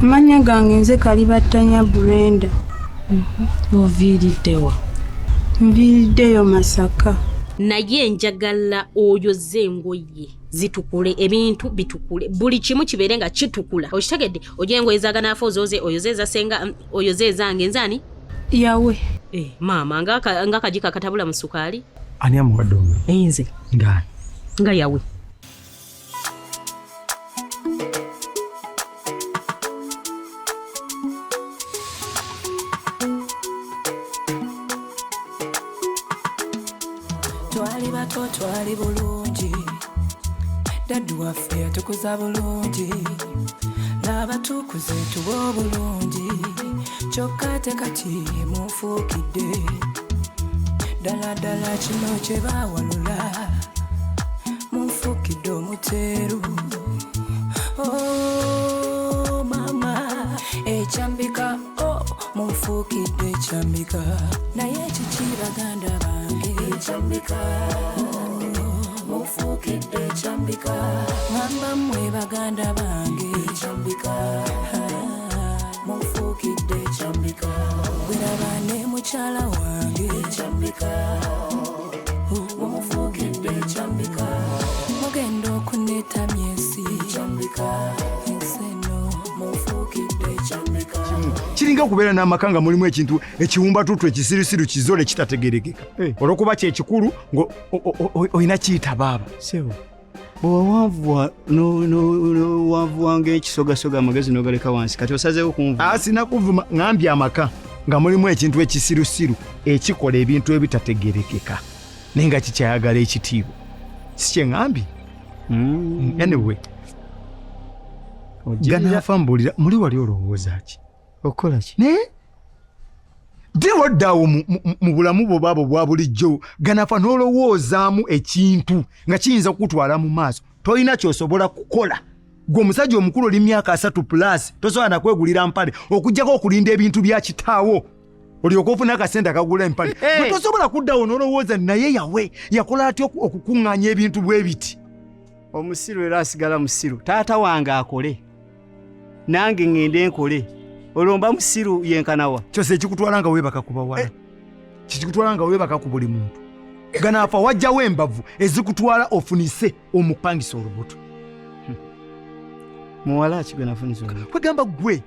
Amannya gange nze Kalibattanya Brenda. Oviiriddewa? Nviiriddeyo Masaka. Naye njagala oyoze engoye zitukule, ebintu bitukule, buli kimu kibeere nga kitukula. Okitegedde? Ojja engoye zaganaafa ozoze, oyoze ezasenga, oyoze ezange. Nze ani? Yawe. Eh, maama nga akajiko akatabula mu sukaali. Ani amuwadde omulimu? Nze. Ng'ani? Nga yawe. Twali bato, twali bulungi, daddy waffe yatukuza bulungi, n'abatukuze tuba obulungi, kyokka ate kati mufuukidde ddala ddala kino kye baawalula, munfuukidde omuteeru. Oh, mama ekyambika, oh, munfuukidde ekyambika. Naye kiki baganda bange? Ekyambika, munfuukidde ekyambika. Ŋŋamba mmwe baganda bange, ekyambika, munfuukidde ekyambika. Bweraba ne mukyala wange, ekyambika, mumufuukidde ekyambika. Mugenda okuneetamya ensi, ekyambika, ensi eno munfuukidde ekyambika. Kiringa okubeera n'amaka nga mulimu ekintu ekiwumbatuutu ekisirusiru kizole kitategerekeka. Olw'okuba kyekikulu ng'olina kiyita baaba. Sebo, bwewawanvuwa nowanvuwa ng'ekisogasoga, amagezi n'ogaleka wansi, kati osazeewo kunvuma. Sina kuvuma, ŋambye amaka nga mulimu ekintu ekisirusiru ekikola ebintu ebitategerekeka naye nga kikyayagala ekitiibwa, si kye ŋambye? Anyway, ganaafa mbuulira, muli wali olowooza ki? Okukola ki? Naye dde wadde awo mu bulamu bwo baabo bwa bulijjo, ganafa n'olowoozaamu ekintu nga kiyinza kukutwala mu maaso, tolina ky'osobola kukola. Gwe omusajja omukulu oli myaka 30 plus, tosobola nakwegulira mpale okuggyako okulinda ebintu bya kitaawo olyoka ofuna akasente akagula empale. Gwe tosobola kuddawo n'olowooza, naye yawe yakola atya okukuŋŋaanya ebintu bwe biti? Omusiru era asigala musiru. Taata wange akole, nange ŋŋende nkole, olwo mba musiru yenkanawa? Kyose ekikutwala nga weebaka ku bawala, kikikutwala nga weebaka ku buli muntu. Ganaafa wajjawo embavu ezikutwala ofunise omupangisa olubuto. Muwala ki gwe nafunisa olubuto? Kwegamba gwe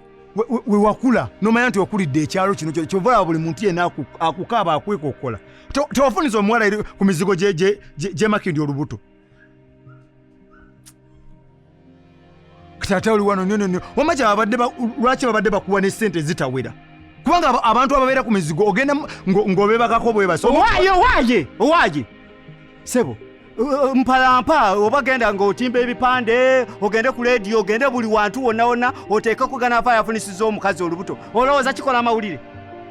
we wakula nomanya nti wakulidde ekyalo kino, kyova olaba buli muntu yenna akukaaba akwekokkola. Tewafunisa omuwala eri ku mizigo gyemakindi olubuto. Kati ate oli wano nyo nyo wama kyabadde lwaki babadde bakuwa ne ssente ezitawera? Kubanga abantu ababeera ku mizigo ogenda ng'obeebakako bwebasa. Owaaye, owaaye, owaaye sebo, mpalampa oba genda ng'otimba ebipande, ogende ku leediyo, ogende buli wantu wonna wonna, oteekeko ganaafa yafunisiza omukazi olubuto. Olowooza kikola amawulire?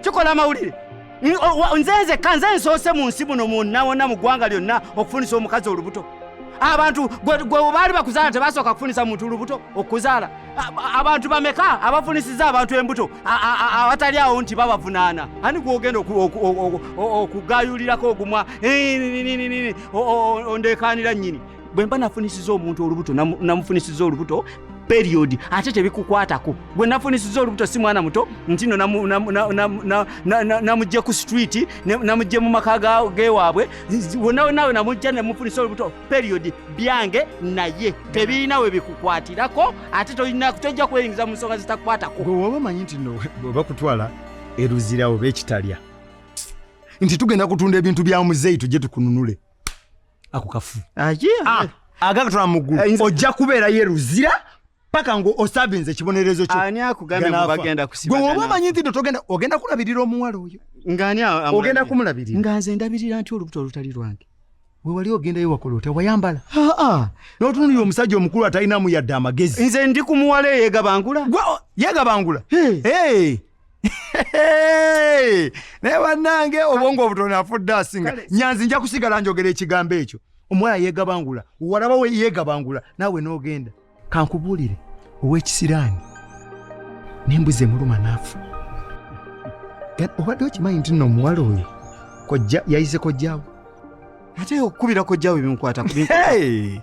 Kikola amawulire? Nze nzekka, nze nsoose mu nsi muno mwonna wonna, mu ggwanga lyonna, okufunisa omukazi olubuto. Abantu gwe baali bakuzaala tebasooka kufunisa muntu lubuto okuzaala. Abantu bameka abafunisiza abantu embuto abatali awo nti babavunaana? Ani gwogenda okugayulirako ogumwa? Ondeekaanira nnyini. Bwe mba nafunisiza omuntu olubuto, namufunisiza olubuto, period. Ate tebikukwatako. Gwe nafunisiza olubuto si mwana muto nti no namugje ku street, namugje mu maka gewaabwe wonna nawe namujja nemufunisa olubuto, period. Byange naye tebirina we bikukwatirako, ate tojja kweyingiza mu nsonga zitakukwatako. Gwe woba omanyi nti no bwe bakutwala eruzirawo bekitalya nti tugenda kutunda ebintu bya muzeeyi tujje tukununule, ako kafu. Agakatwala mu ggulu. Ojja kubeerayo eruzira paka ngo osavinze ekibonerezo kyo. Ani akugambye ngu Ganaafa. bagenda kusiba Gwe woba Ganaafa? omanyi nti no togenda, ogenda kulabirira omuwala oyo. Ng'ani amulabirira? Ogenda kumulabirira. Nga nze ndabirira nti olubuto olutali lwange? We wali ogendayo wakola otya? Wayambala n'otunulira omusajja omukulu atalinamu yadde amagezi. Nze ndi ku muwala eyeegabangula. Gwe yeegabangula. Hey. Hey. Hey. Naye bannange, obwongo obutono afudde asinga. Nyanzi, nja kusigala njogera ekigambo ekyo. Omuwala yeegabangula, walaba we yeegabangula naawe n'ogenda. Kankubuulire, ow'ekisiraani n'embuzi emuluma n'afa. Obadde okimanyi nti nno omuwala oyo kojja yayize kojjaawo? Ate okukubira kojjaawe bimukwata? Hey!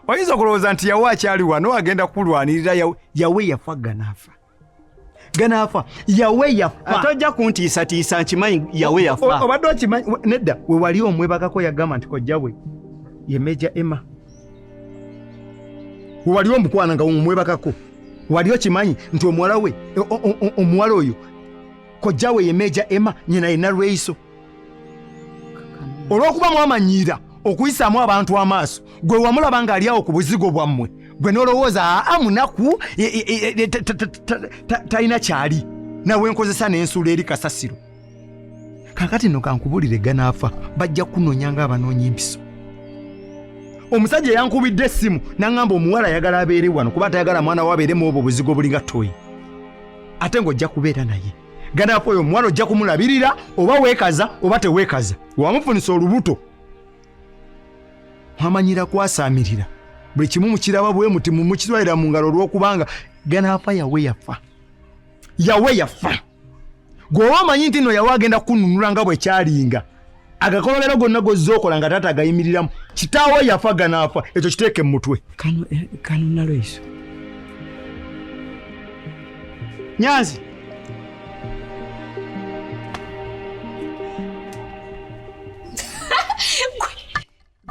Oyinza okulowooza nti yawe akyali wano agenda kulwanirira. Yawe yafa, ganaafa. Ganaafa yawe yafa. Tojja kuntiisatiisa, nkimanyi yawe yafa. Obadde okimanyi nedda we wali omwebakako yagamba nti kojja we ye Meja Emma. We wali omukwana nga omwebakako wali okimanyi nti omuwala we omuwala oyo kojja we ye Meja Emma, nyina ye Nalweyiso. Olw'okuba mwamanyiira okuyisaamu abantu amaaso, gwe wamulaba ng'ali awo ku buzigo bwammwe, gwe n'olowooza aa munaku talina kyali, nawe nkozesa n'ensuula eri kasasiro. Kaakati nno kankubulire ganaafa bajja kunoonya ng'abanoonya empiso. Omusajja yankubidde essimu n'aŋŋamba omuwala ayagala abeere wano kuba tayagala mwana we abeere mu obwo buzigo bulinga ttoyi, ate ng'ojja kubeera naye. Ganaafa oyo omuwala ojja kumulabirira oba weekaza oba teweekaza. Wamufunisa olubuto mwamanyira kwasaamirira buli kimu mukiraba bwe muti mumukitwalira mu ngalo olw'okubanga ganaafa yawe yafa. Yawe yafa. Gwe omanyi nti nno yawe agenda kununula nga bwe kyalinga, agakololero gonna gozza okola nga taata agayimiriramu, kitaawe yafa ganaafa, ekyo kiteeke mu mutwe. Kano Nalweyiso. Nyanzi.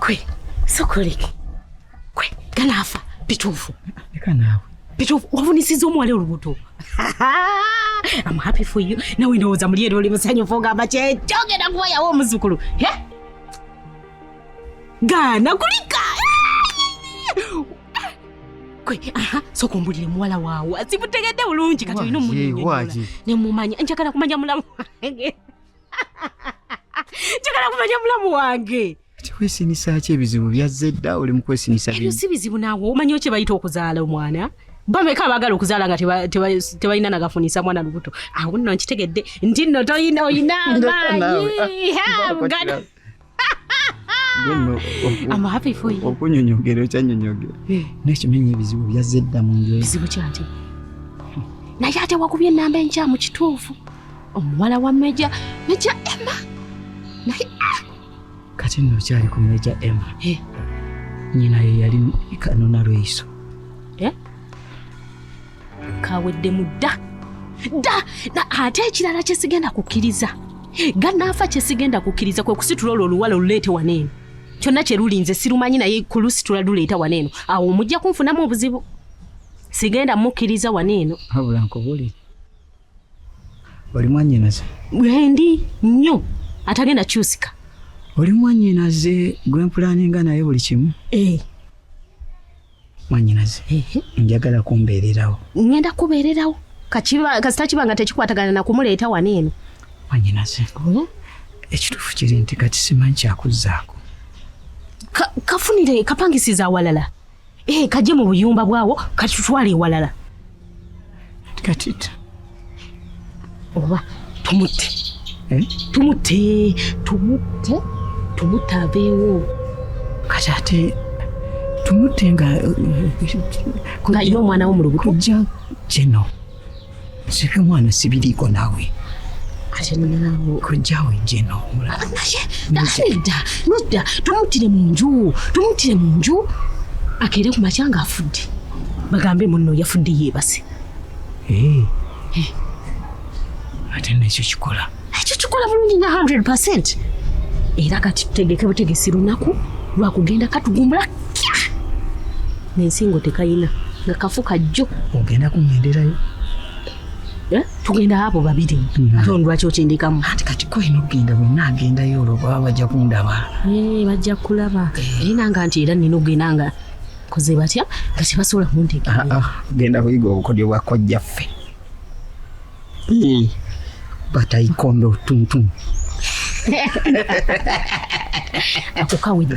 Gwe sokoleke gwe ganaafa bituufu. Leka naawe. Bituufu wafunisiza omuwala olubuto. I'm happy for you. Nawe ndowooza muli eri oli musanyufu ogamba kyekyogenda kuba yawe omuzzukulu. Gaana kulika. Gwe aha sooka ombulire muwala waawe simutegedde bulungi kati olina omunyonnyola ne mumanya. Njagala kumanya mulamu wange. Njagala kumanya mulamu wange. Kwesinisa ki ebizibu byazze dda oli mu kwesinisa ebyo si bizibu naawe omanyi kye bayita okuzaala omwana. Bameka abaagala okuzaala nga tebalina nagafunisa mwana lubuto. Awo nno nkitegedde nti nno toyina oyina amaanyi. I'm happy for you. Okunyonyogera okyanyonyogera n'ekimenya ebizibu byazze dda mu nju. Bizibu kyati naye ate wakubye ennamba enkyamu kituufu. Omuwala wa Meja Emma naye kati nno okyali ku Meja Emma. Nnyina ye yali Kano Nalweyiso. Kaweddemu dda dda. Ate ekirala kye sigenda kukkiriza, ganaafa kye sigenda kukkiriza kwe kusitula olwo oluwala oluleete wano eno. Kyonna kye lulinze sirumanyi naye kulusitula luleeta wano eno awo mujja kunfunamu obuzibu. Sigenda mukkiriza wano eno. Wabula nkubuulire oli mwannyinaze. Wendi nnyo atagenda kyusika. Oli mwannyinaze gwe mpulaninga naye buli kimu. Mwannyinaze njagala kumbeererawo. Ngenda kubeererawo kasita kiba nga tekikwatagana na kumuleeta wano eno. Mwannyinaze ekituufu kiri nti kati simanyi kyakuzzaako. Kafunire kapangisiza awalala. Kajje mu buyumba bwawo katutwale ewalala. Kati oba tumutte. Tumutte tumutte aveewo. Kati ate tumutte nga alina omwana wo mu lubuto. Kujja kino sibyo omwana sibiriiko naawe. Ate naawe kujjawe jeno omulala. Naye nedda tumuttire mu nju akeere ku makya ng'afudde. Bagambe munno yafudde yeebase. Ate nekyo kikola. Ekyo kikola bulungi nga 100%. Era kati tutegeke butegesi lunaku lwakugenda katugumbula kya n'ensingo tekayina nga kafu kajjo. Ogenda kuŋŋenderayo? Tugenda abo babiri. Ate ono lwaki okindikamu? Anti kati koyina okugenda bwenna agendayo olwo baba bajja kundaba. Bajja kulaba. Era nanga nti era nina okugenda nga koze batya nga tebasobola kuntegeera. Genda kuyiga obukodyo bwa kojjaffe. Batayikondo tuntum. Ako kawedde.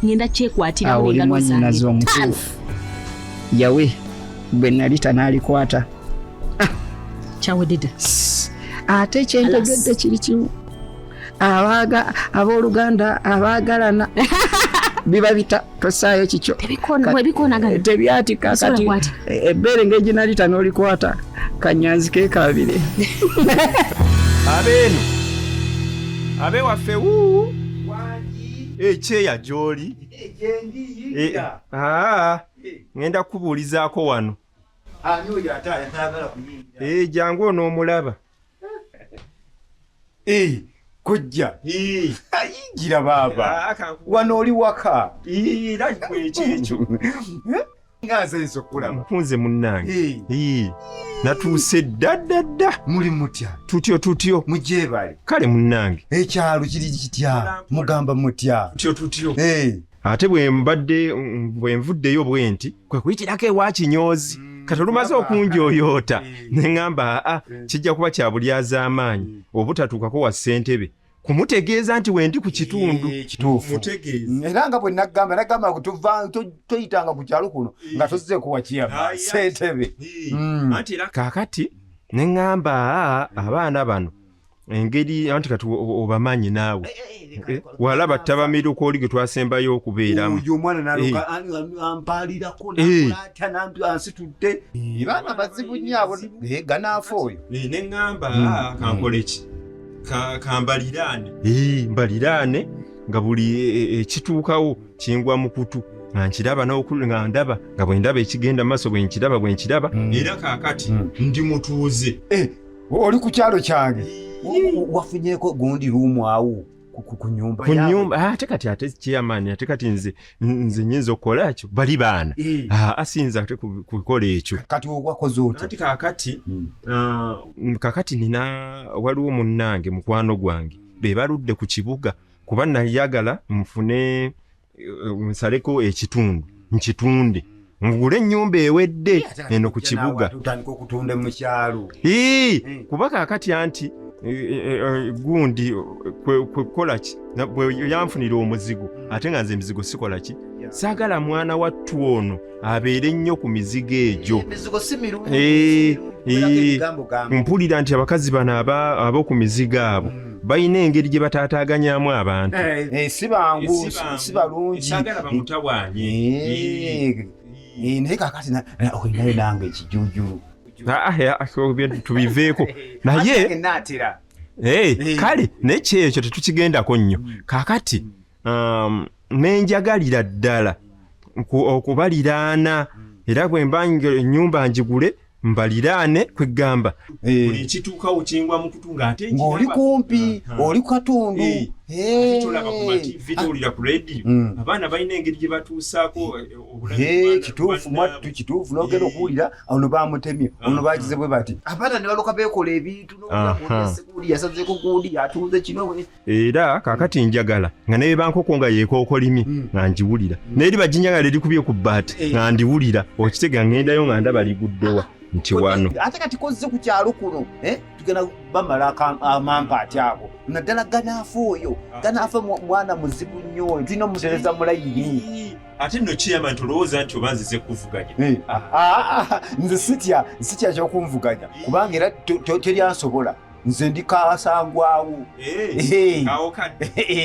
Ngenda kyekwatira mu ngalo zange. Omutuufu. Yawe bwe nali tanaalikwata. Kyawedde dda. Ate kyentegedde kiri kimu. Abooluganda abaagalana biba bita tosaayo kikyo. Tebyatika kati ebbeere ng'eginali tanoolikwata kanyanzi keekaabire. Abeeno abe waffe wuu ekyeya gy'oli. Ngenda kubuulizaako wano. Ani oyo ate ayagala kuyingira? Eh, jangu onoomulaba. Eh, kojja. Ayingira baaba. Ah, Wano oli waka. Era kyekyo. Nga nze nze okulaba. Nkunze munnange. Eh. Ii, Natuuse dda dda dda. Muli mutya? Tutyo tutyo. Mugyebale. Kale munnange. Ekyalo kiri kitya? Mugamba mutya? Tutyo tutyo. Eh. Ate bwe mbadde bwe nvuddeyo bwe nti kwe kuyitirako ewa kinyoozi. Kati olumaze okunjooyoota ne ŋŋamba aa kijja kuba kya bulyazaamaanyi obutatuukako wa ssentebe kumutegeeza nti wendi ku kitundu. Kituufu. Mutegeeze. Era nga bwe nagamba nagamba nti toyitanga ku kyalo kuno nga tozzeeko wakiyama ssentebe. Anti era kaakati ne ŋŋamba aa abaana bano engeri anti kati obamanyi naawe walaba ttabamiruka oli gwe twasembayo okubeeramu. Oyo omwana naloka ampaalirako nakola atya ansitudde. Baana bazibu nnyo abo. Ganaafa oyo. Ne ŋŋamba kankole ki kambaliraane mbaliraane nga buli ekituukawo kingwa mu kutu nga nkiraba nga ndaba nga bwe ndaba ekigenda maaso bwe nkiraba bwe nkiraba era kaakati ndi mutuuze. Oli ku kyalo kyange. Wafunyeeko gundi luumu awo ku nyumba ku nyumba ate kati ate chairman ate kati nze nnyinza okukola ekyo bali baana asinza ate kukola ekyo. Kati wakoze otya? Anti kaakati kakati nina waliwo munnange mukwano gwange be baludde ku kibuga kuba nayagala nfune nsaleko ekitundu nkitunde ngule ennyumba ewedde eno ku kibuga. Otandika okutunda mu kyalo. Kuba kaakati anti gundi kwekola ki bwe yanfunira omuzigo ate nga nze emizigo sikola ki saagala mwana wattu ono abeere nnyo ku mizigo egyo. Emizigo si mirungi. Mpulira nti abakazi bano ab'oku mizigo abo balina engeri gye bataataaganyaamu abantu. Si bangu, si balungi. Saagala bamutawaanye. Naye kaakati olinayo nange ekijuujulu. Tubiveeko naye naatera. Kale naye kyekyo tetukigendako nnyo. Kaakati nenjagalira ddala okubaliraana era bwe mba ennyumba njigule mbaliraane kwegamba buli ekituukawo kingwa mu kutu ng'ate ng'oli kumpi oli ku katundu. Ate tolaba ku mativi towulira ku rediyo abaana balina engeri gye batuusaako obulamu. Kituufu mwattu kituufu n'ogenda okuwulira ono bamutemye ono bagize bwe bati abaana ne baloka beekola ebintu n'ogundi yasazeeko gundi yatunze kino. Era kaakati njagala nga ne bankoko nga yeekookolimye nga ngiwulira naye liba ginjagala erikubye ku bbaati nga ndiwulira okitega ngendayo nga ndaba liguddewa nti wano. Ate kati kozze ku kyalo kuno tugenda bamala amampaati ago naddala ganaafa oyo ganaafa mwana muzibu nnyo oyo tulina omutereza mulayini. Ate nno kiyama nti olowooza nti oba nzize kuvuganya. Nze sitya kyokunvuganya kubanga era teryansobola nze ndi kasangwawo.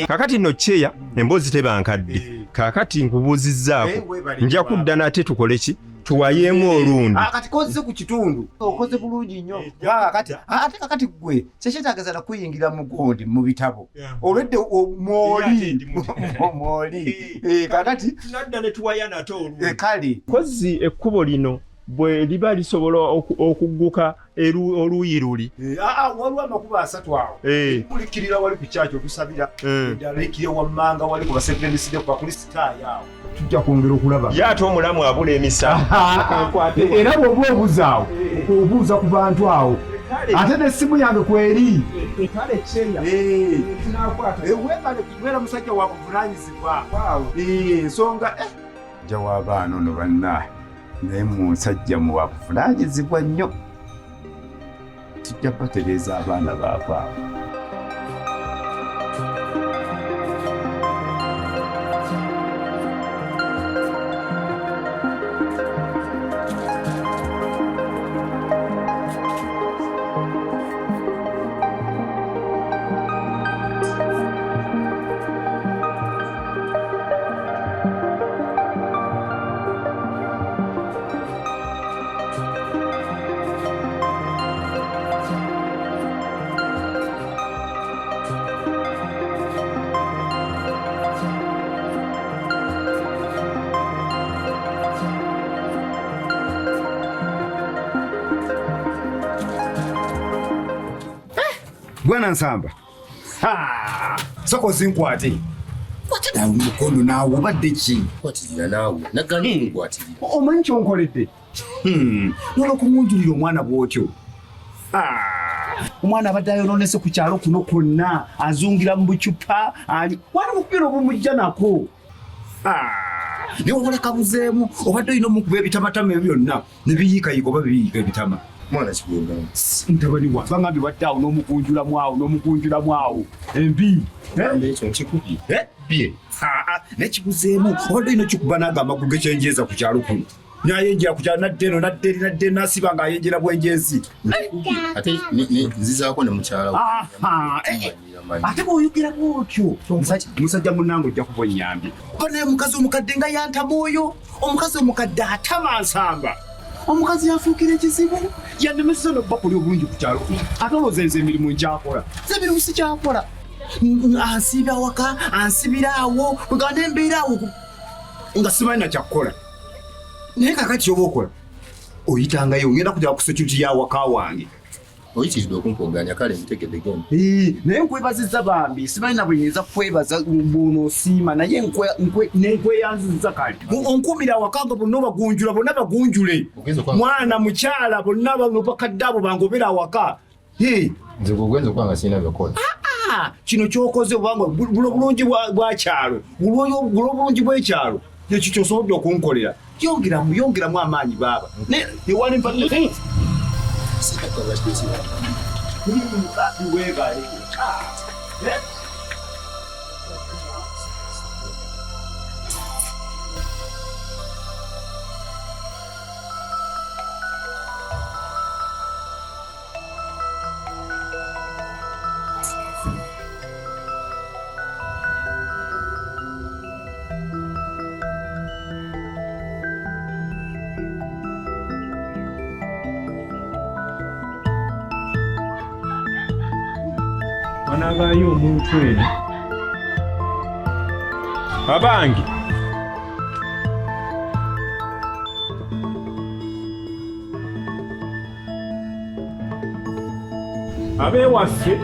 Kaakati nno kyeya emboozi teba nkadde. Kaakati nkubuuzizzaako nja kudda nate tukole ki tuwayeemu olundi. Kati kozze ku kitundu okoze bulungi nnyo kubanga kati ate kakati ggwe kyekyetaagisa na kuyingira mu gundi mu bitabo olwedde mwoli mwoli kakati tunadda ne tuwaya nate olundi. Kale kozzi ekkubo lino bwe liba lisobola okugguka oluuyi luli. Waliwo amakubo asatu awo. Kulikirira wali ku kyaki otusabira eddala likire wammanga wali ku baseveniside ku bakristaayo awo. Tujja kwongera okulaba. Ye ate omulamu abula emisango. Era bw'oba obuza awo obuuza ku bantu awo ate n'essimu yange kweri. Kale kyeya. Weebale kubeera musajja wa buvunaanyizibwa. Ensonga nja w'abaana ono banna naye musajja mu wa buvunaanyizibwa nnyo. Tujja batereeza abaana baabwe abo. Bwana Nsamba. Ha! Soko zinkwate. Kwata nawe mukono naawe obadde ki? Kwatirira naawe. Nagambye nkukwatirira. Omanyi ky'onkoledde? N'olwokumunjulira omwana bw'otyo. Omwana abadde ayonoonese ku kyalo kuno kwonna, azungira mu bucupa, ali wali bukugira obumujja nako. Naye wabula kabuzeemu, obadde olina omukuba ebitamatama ebyo byonna ne biyiikayiika oba biyiika ebitama. Mwana kigwogamba. Mutabani wange bangambye badde awo n'omugunjulamu awo n'omugunjulamu awo embi. Ekyo nkikubye. Bye. Naye kibuzeemu, obadde olina okikuba n'ago amagulu g'ekyenjeeza ku kyalo kuno. Nayenjera ku kyalo nadda eno nadda eri nadda eno nasiba ng'ayenjera bwenjezi. Ate nzizaako ne mukyala we. Ate bw'oyogera bw'otyo musajja munnange ojja kuba onnyambye. Oba naye omukazi omukadde nga yantama oyo, omukazi omukadde atama Nsamba. Omukazi yafuukira ekizibu, yannemeseza n'obbakuli obulungi ku kyalo. Ate olowooza nze emirimu nkyakola? Nze emirimu sikyakola. Ansiiba awaka, ansibira awo, nga nembeera awo nga simanyi na kyakukola. Naye kaakati ky'oba okola, oyitangayo, ngenda kujja ku security y'awaka wange. Oyitiridde okumpoganya, kale ntegedde genda. Naye nkwebazizza bambi, simanyi na bwe nnyinza kukwebaza bw'onoosiima, naye nenkweyanzizza kale. Onkuumira awaka nga bonna obagunjula, bonna bagunjule. Mwana, mukyala, bonna bano bakadde abo bangobera awaka. Nze gwe ogenza okuba nga sirina byakola. Kino ky'okoze obanga buno bulungi bwa kyalo, buno obulungi bw'ekyalo, ekyo ky'osobodde okunkolera. Yongeramu, yongeramu amaanyi baaba. Naye ewali mpa- Wanaabaayo omuntu eno. Abange. Ab'ewaffe.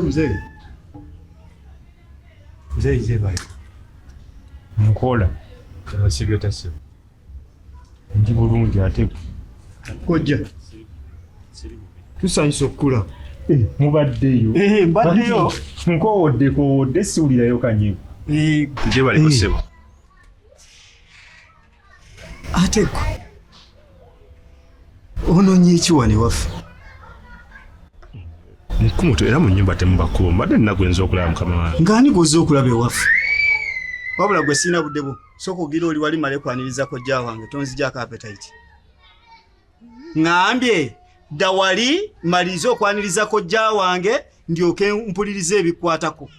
Mzee. Mzee je bali. Nkola. Osibye otasiba. Ndi bulungi ate. Kojja. Tusanyusa okukulaba. Mubaddeyo. Mbaddeyo. Nkowodde kowodde siwulirayo kanyigo. Gye bali kusebo. Ate gwe onoonye ki wano ewaffe? Nkumuto era mu nnyumba temubakuba, mbadde nina gwe nza okulaba mukama wange. Ng'ani gw'ozze okulaba ewaffe? Wabula gwe sirina budde bwo, sooka ogira oli wali male kwaniriza kojja wange, tonzigyako appetite. Ŋŋambye dda wali malirize okwaniriza kojja wange ndyoke mpulirize ebikwatako.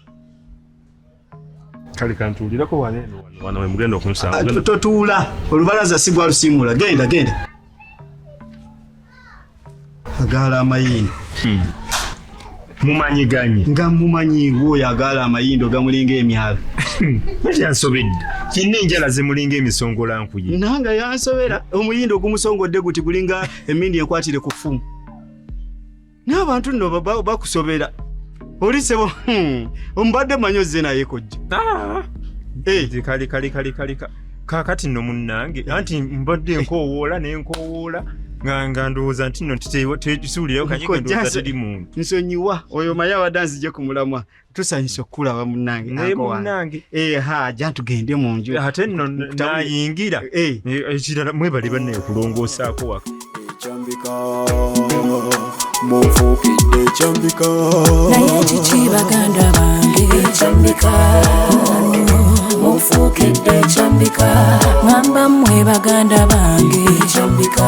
Kale kantuulireko wano eno, wano we mugenda okunsanga. Totuula, olubalaza si gwalusiimuula, genda genda. Agaala amayindo. Mumanyiganye. Nga mumanyi oyo agaala amayindo gamulinga emyalo. Yansobedde. Kinna enjala zimulinga emisongola nkuye. Nanga yansobera omuyindo ogumusongodde guti gulinga emmindi enkwatire ku ffumu. N'abantu nno bakusobera. Oli ssebo, mbadde mmanyi ozze naye kojja. Kale kale kale kale kaakati nno munnange, anti mbadde nkoowoola ne nkoowoola nga ndowooza nti nno tesiwulirayo kanyigo, ndowooza teri muntu. Nsonyiwa, oyo manyi abadde anzije ku mulamwa. Tusanyusa okukulaba munnange. Naye munnange. Ha, jja tugende mu nju. Ate nno naayingira. Ekirala mwebale bannaye okulongoosaako waka. Ekyambika, munfuukidde ekyambika. Naye kiki baganda bange? Ekyambika, munfuukidde ekyambika. Kyambika. Ŋŋamba mmwe baganda bange. Kyambika.